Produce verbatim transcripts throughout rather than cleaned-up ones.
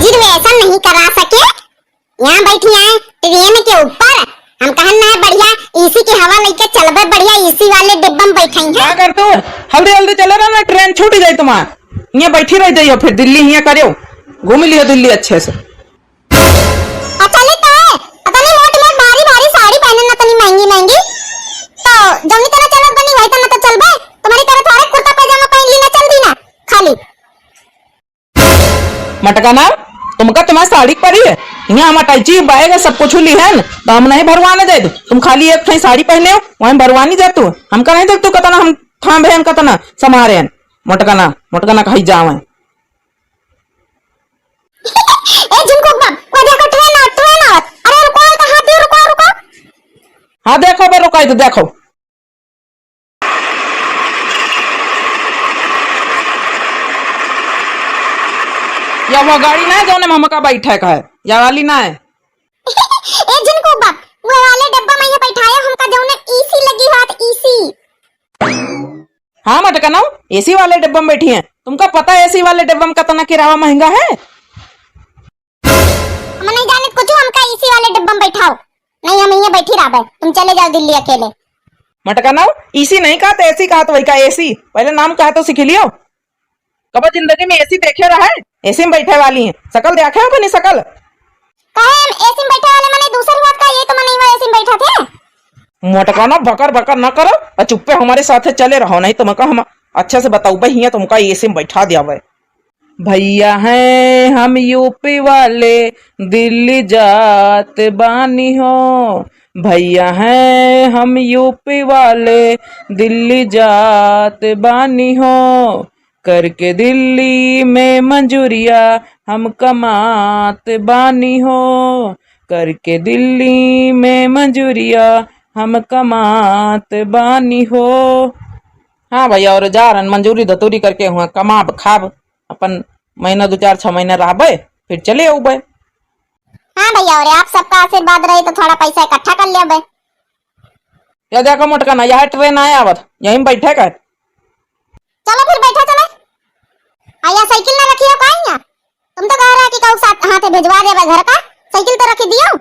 फिर वैसा नहीं करा सके। यहाँ बैठी हैं ट्रेन के ऊपर, हम कहन ना है बढ़िया एसी की हवा लेके चलबे, बढ़िया एसी वाले डिब्बा में बैठे हैं। का कर तू? हल्दी हल्दी चले रहो ना, ट्रेन छूट जाई तुम्हार। यहाँ बैठी रह जाइयो, फिर दिल्ली यहाँ करियो, घूम लियो दिल्ली अच्छे से। और चली तो है, पता नहीं मोट मोट भारी भारी साड़ी पहने ना, तनी महंगी महंगी, तो जौनी तरह चलत बनी वही तरह तो चलबे। तुम्हारी तरह थोड़े कुर्ता पैजामा पहन ली ना, चल दी ना खाली। मटकाना, तुमका तुम्हार साड़ी परी है, यहाँ हम अटैची बैग है, सब कुछ ली है न, तो हम नहीं भरवाने दे। तुम खाली एक ठे साड़ी पहने हो, वहीं भरवानी जा तू। हमका नहीं देख तू कतना हम थाम है, हम कतना समारे हैं। मटकाना, मटकाना कहीं जावे। ए झिनकुक बाप, वो देखो ट्रेन आवत, ट्रेन आवत। अरे रुको, तो हाथ दियो, रुको, रुको। हाँ देखो बे, रुकाई तो देखो। या वो गाड़ी ना है जौने में हमका बैठे का है, या वाली ना है। ए झिनकुक बाप, वो वाले डब्बा में ये बैठाया हमका जौने एसी लगी होत, एसी। हाँ मटकनऊ, एसी वाले डब्बा में बैठी हैं। तुमका पता है एसी वाले डब्बा में कितना किराया महंगा है? हम नहीं जाने कुछ, हमका एसी वाले डब्बा में बैठाओ, नहीं हम यहाँ बैठी रहबे, तुम चले जाओ दिल्ली अकेले। मटकनऊ, एसी नहीं कहा तो एसी कहा तो वही का एसी, पहले नाम कहा तो सीख लियो। कबो जिंदगी में एसी देखे रहा है? एसी में बैठे वाली हैं, शकल देखे हो अपनी शकल? काहे हम एसी में बैठे वाले मने दूसर बात का, ये तो मने वो एसी में बैठा थे। मोटका ना बकर बकर ना करो और चुप्पे हमारे साथे चले रहो, नहीं तो मका हम अच्छे से बताऊबे हियाँ तुमका एसी में बैठा दियाबे। भैया हैं हम यूपी वाले, दिल्ली जात बानी हो। भैया हैं हम यूपी वाले, दिल्ली जात बानी हो। करके दिल्ली में मजूरिया हम कमात बानी हो, करके दिल्ली में मजूरिया हम कमात बानी हो। हाँ भैया, और जा रहन मजूरी धतूरी करके हुआ कमाब खाब, अपन महीना दो चार छह महीना रहबे, फिर चले अउबे। हाँ भैया, और आप सबका आशीर्वाद रही तो थोड़ा पैसा इकट्ठा कर लेबे। या देखो मोटका ना, यह ट्रेन आए आवत, यहीं बैठे का। चलो फिर बैठा चले। आ, या साइकिल ना रखी हो का यहाँ? तुम तो कह रहा कि कहू साथ हाथे भिजवा देबे घर का, साइकिल तो रखी दियो।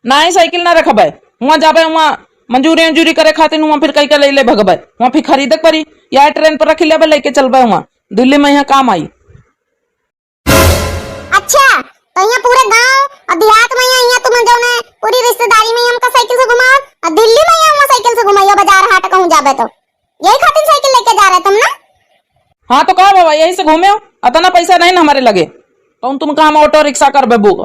नहीं, साइकिल ना रखबे, हुआं जाबे, हुआं मंजूरी उंजूरी करे खातिर हुआं फिर कई के ले ले भगबे, हुआं फिर खरीदे के पड़ी। या ट्रेन पर रखी लेबे, लेके चलबे हुआं, दिल्ली में यहाँ काम आई। अच्छा, तो यहाँ पूरे गांव और देहात में यहाँ, यहाँ तुम जौने पूरी रिश्तेदारी में हमका साइकिल से घुमाओ और दिल्ली में यहाँ साइकिल से घुमाइयो, बाजार हाट कहूँ जाबे तो। यही खातिर साइकिल लेके जा रहे तुम ना? हाँ तो का बाबा, यही से घूमे हो, अतना पैसा नहीं ना हमारे लगे, कौन तुमका हम ऑटो रिक्शा करबे बुक,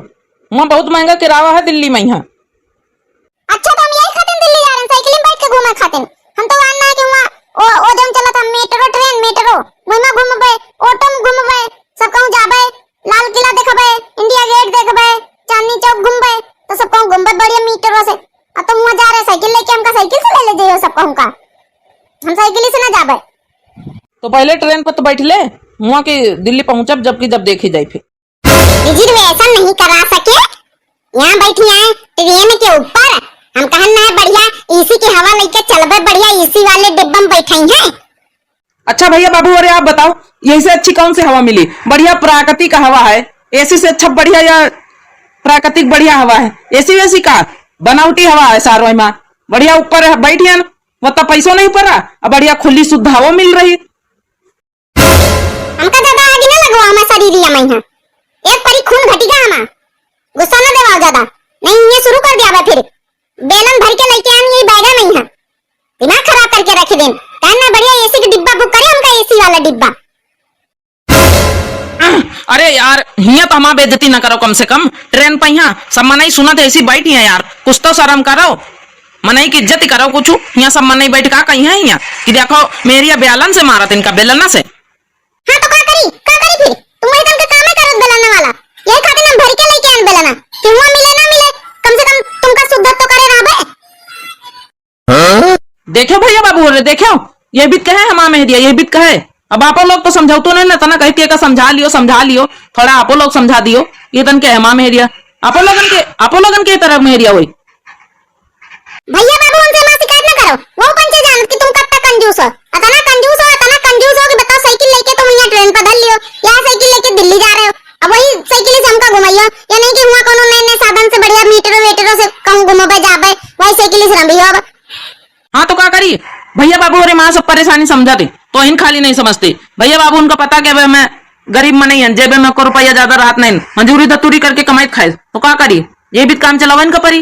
वहाँ बहुत महंगा किराया है दिल्ली में यहाँ। अच्छा, तो हम यही खातिर दिल्ली जा रहे हैं, साइकिल में बैठ के घूमे खातिर। हम तो वहाँ ना कि वहाँ ओ, ओ जौन चलत है मेट्रो ट्रेन, मेट्रो, वही में घूमबे, ऑटो में घूमबे, सब कहूँ जाबे, लाल किला देखबे, इंडिया गेट देखबे, चांदनी चौक घूमबे, तो सब कहूँ घूमबे बढ़िया मेट्रो से। अब तुम वहाँ जा रहे साइकिल लेके, हमका साइकिल से ले ले जाइयो सब कहूँ का, हम साइकिल से ना जाबे। तो पहले ट्रेन पर तो बैठ ले, वहाँ के दिल्ली पहुँचब जबकि जब देखी जाए फिर। विजिट वैसा नहीं करा सके। यहाँ बैठी हैं ट्रेन के ऊपर, हम कहन ना है बढ़िया एसी की हवा लेके चलबे, बढ़िया एसी वाले डिब्बा में बैठे हैं। अच्छा भैया बाबू, अरे आप बताओ, यही से अच्छी कौन सी हवा मिली? बढ़िया प्राकृतिक हवा है, एसी से अच्छा बढ़िया या प्राकृतिक बढ़िया हवा है? एसी वेसी का बनावटी हवा है सारो, एमा बढ़िया ऊपर है, बैठी हैं, मतलब पैसों नहीं पड़ा, अब बढ़िया खुली शुद्ध हवा मिल रही। हमका ज्यादा आग ना लगवा हमार शरीरिया में यहाँ। एक परी खून घटिगा हमार। गुस्सा ना देवाओ ज्यादा। नहीं, ये शुरू कर दिया बा फिर। बेलन भर के लेके आनी यही बैगा नहीं है। दिमाग खराब करके रख देन। कहना बढ़िया एसी के डिब्बा बुक करे, हमका एसी वाला डिब्बा। अरे यार, हियाँ तो हमार बेइज्जती ना करो कम से कम। ट्रेन पे यहाँ सब मनई सुनत है, एसी बैठी है यार, कुछ तो शर्म करो। मनई की इज्जत करो कुछ। यहाँ सब मनई बैठ का कही है यहाँ कि देखो मेरी बेलन से मारत इनका बेलना से। हाँ तो का करी, का करी फिर? तुम वही तन के कामे करत बेलने वाला। यही खातिर हम भर के लेके आन बेलना कि हुआ मिले ना मिले, कम से कम तुमका शुद्ध तो करे रहबे। देखे भैया बाबू रे, देखे, ये भी कहे हमार मेहरिया, ये भी कहे। अब आपो लोग तो समझौतो नहीं ना, तना कह के का समझा लियो, समझा लियो, थोड़ा आपो लोग समझा दियो। ये तन के हमार मेहरिया, आपो लोगन के, आपो लोगन के तरफ मेहरिया होई। भैया बाबू उनसे ना शिकायत ना करो, वो पंचे जानत कि तुम कत्ता कंजूस हो, अतना कंजूस हो, अतना कंजूस हो कि बताओ साइकिल लेके तुम यहाँ ट्रेन पर धर लियो, यहाँ साइकिल लेके दिल्ली जा रहे हो, अब वही साइकिल परेशानी समझत ही, तो इन खाली नहीं समझती। भैया बाबू उनका पता कि अब मैं गरीब मनई हन, जेबे में को रुपया ज्यादा रहत नहीं, मजूरी धतूरी करके कमाई खाए, तो का करी, ये भी काम चलावा इनका परी।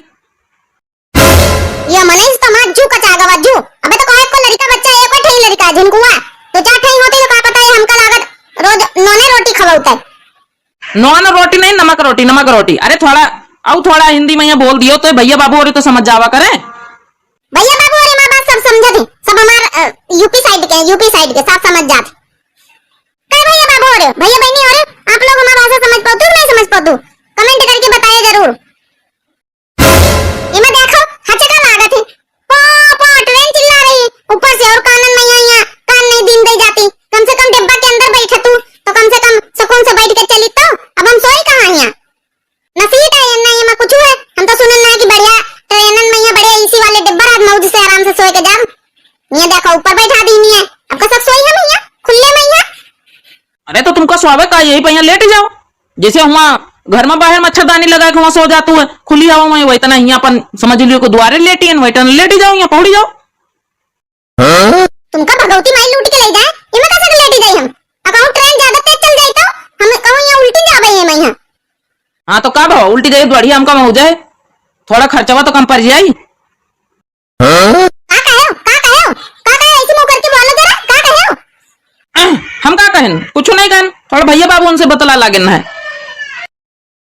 ये मनई से तो हमार जू कचा गवा जू। अबे तो कहे को लड़का बच्चा, एक ठे लड़का झिनकुआ, दो चार ठे होते तो का पता, ये हमका लागत रोज नोने रोटी खवाउता है। नोन रोटी नहीं, नमक रोटी, नमक रोटी। अरे थोड़ा, अउ थोड़ा हिंदी में ये बोल दियो तो भैया बाबू और तो समझ जावा करे। भैया बाबू और माँ बात सब समझत ही, सब हमार यूपी साइड के, यूपी साइड के सब समझ जात। का भैया बाबू और भैया बहनी और आप लोग हमार भाषा समझ पातू कि नहीं समझ पातू, कमेंट करके बताइए जरूर। इमा देखो, हचका लागत है। पो, पो, ट्रेन चिल्ला रही ऊपर से, और कानन में यहाँ, यहाँ कान नहीं दिन दे जाती। कम से कम डिब्बा के अंदर बैठे तू, तो कम से कम सुकून से बैठ के चली तो। अब हम सोई कहाँ यहाँ? नसीब है, ये नहीं, इमा कुछ है। हम तो सुनन ना कि बढ़िया ट्रेनन में यहाँ बढ़िया एसी वाले डिब्बा रहत, मौज से आराम से सोए के जाब। ये देखो, ऊपर बैठा दी नहीं है, अब का सब सोई हम यहाँ, खुले में यहाँ। अरे तो तुमका सोवे का, यही पे यहाँ लेट जाओ। जैसे हुआ घर में बाहर मच्छरदानी लगा के हुआ सो जातू है, खुली हवा में, वही तना यहाँ अपन समझ लियो को द्वारे लेटी है, वही तना लेटी जाओ, यहाँ पहुड़ी जाओ। तुमका भगवती माई लूट के ले जाए, इमे कैसे लेटी जाई हम? अब कहूँ ट्रेन ज्यादा तेज चल जाई तो हम कहूँ यहाँ उल्टी जावे ये मैं यहाँ। हाँ तो का भाव उल्टी जाई, बढ़िया हमका मौज है, थोड़ा खर्चवा तो कम पड़ जाई। का कहे हो? का कहे हो? का कहे हो? ऐसे मुंह करके बोलो जरा, का कहे हो? हम का कहन? कुछ नहीं कहन, थोड़ा भैया बाबू उनसे बतला लागेन है।